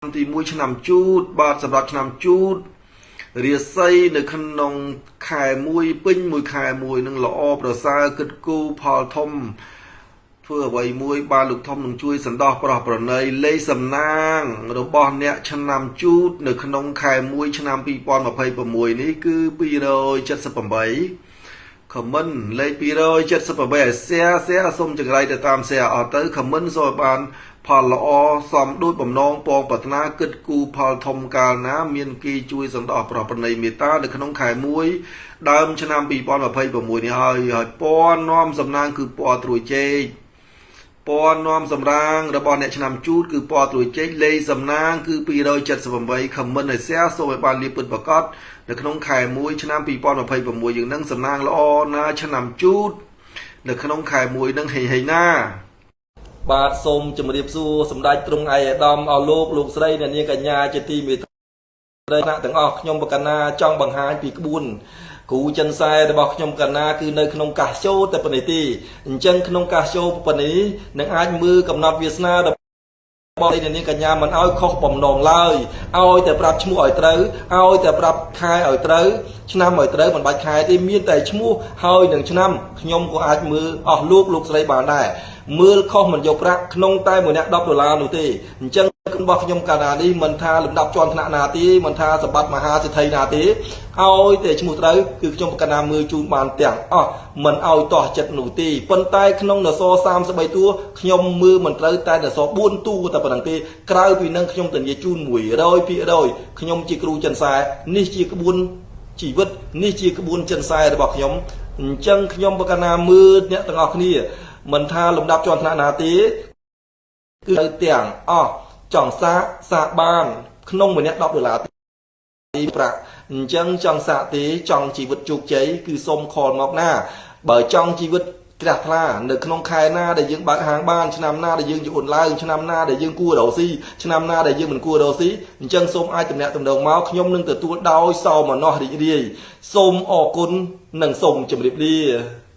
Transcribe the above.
ទី1ឆ្នាំជូតបាទសម្រាប់ឆ្នាំជូតរាសីនៅក្នុងខែ1ពេញមួយខែ1នឹងល្អប្រសើរគិតគូរផលធំធ្វើអ្វីមួយបានលោកធំនឹងជួយសន្តោសប្រោះប្រណីលេខសំណាងរបស់អ្នកឆ្នាំជូតនៅក្នុងខែ1ឆ្នាំ2026នេះគឺ278 comment លេខ278ឲ្យ share share សូមចង្រៃទៅតាម share អស់ទៅ comment សូមឲ្យបានផលល្អសមដូចបំណងពងប្រាថ្នាគិតគូរផលធំកាលណាមានគេជួយសន្តោសប្រោះប្រណីមេត្តានៅក្នុងខែ1ដើមឆ្នាំ2026នេះហើយហើយពណ៌នាំសំណាងគឺពណ៌ត្រួយចេកពណ៌នាំសម្រាងរបស់អ្នកឆ្នាំជូតគឺពណ៌ត្រួយចេកលេខសំណាងគឺ278 comment ឲ្យ share សូមឲ្យបានលៀបពិតប្រាកដនៅក្នុងខែ1ឆ្នាំ2026យើងនឹងសំណាងល្អណាឆ្នាំជូតនៅក្នុងខែ1នឹងហេងហេងណា បាទសូមជម្រាបសួរសម្ដេចទ្រង់ឯកឧត្តមអស់លោកលោកស្រីអ្នកនាងកញ្ញាជាទីមេត្រីថ្នាក់ទាំងអស់ខ្ញុំបកណាចង់បង្ហាញពីក្បួនគ្រូចិនសែរបស់ខ្ញុំកណាគឺនៅក្នុងកាសជោតែប៉ុណ្ណេះទេអញ្ចឹងក្នុងកាសជោប៉ុណ្ណេះនឹងអាចមើលកំណត់វាសនារបស់អ្នកនាងកញ្ញាមិនឲ្យខុសបំណងឡើយឲ្យតែប្រាប់ឈ្មោះឲ្យត្រូវឲ្យតែប្រាប់ខែឲ្យត្រូវឆ្នាំឲ្យត្រូវមិនបាច់ខែទេមានតែឈ្មោះហើយនឹងឆ្នាំខ្ញុំក៏អាចមើលអស់លោកលោកស្រីបានដែរមើលខុសមិនយកប្រាក់ក្នុងតែមួយអ្នក10ដុល្លារនោះទេអញ្ចឹងរបស់ខ្ញុំកាលណានេះមិនថាលំដាប់ជាន់ថ្នាក់ណាទេមិនថាសម្បត្តិមហាសេដ្ឋីណាទេឲ្យតែឈ្មោះត្រូវគឺខ្ញុំកណាមើលជូនបានទាំងអស់មិនឲ្យតោះចិត្តនោះទេប៉ុន្តែក្នុងនស33តួខ្ញុំមើលមិនត្រូវតែនស4តួតែប៉ុណ្្នឹងទេក្រៅពីនឹងខ្ញុំធានាជូន100%ខ្ញុំជាគ្រូចិនសែនេះជាក្បួនជីវិតនេះជាក្បួនចិនសែរបស់ខ្ញុំអញ្ចឹងខ្ញុំបកណាមើលអ្នកទាំងអស់គ្នាមិនថាលំដាប់ជាន់ថ្នាក់ណាទេគឺត្រូវទាំងអស់ចង់សាកសាកបានក្នុងម្នាក់10ដុល្លារទីប្រាក់អញ្ចឹងចង់សាកទេចង់ជីវិតជោគជ័យគឺសូមខលមកណាបើចង់ជីវិតជ្រះថ្លានៅក្នុងខែណាដែលយើងបើកហាងបានឆ្នាំណាដែលយើងយួនឡើងឆ្នាំណាដែលយើងគួររកស៊ីឆ្នាំណាដែលយើងមិនគួររកស៊ីអញ្ចឹងសូមអាចតំណាក់តំណងមកខ្ញុំនឹងទទួលដោយសោមនស្សរីករាយសូមអរគុណនិងសូមជម្រាបលា។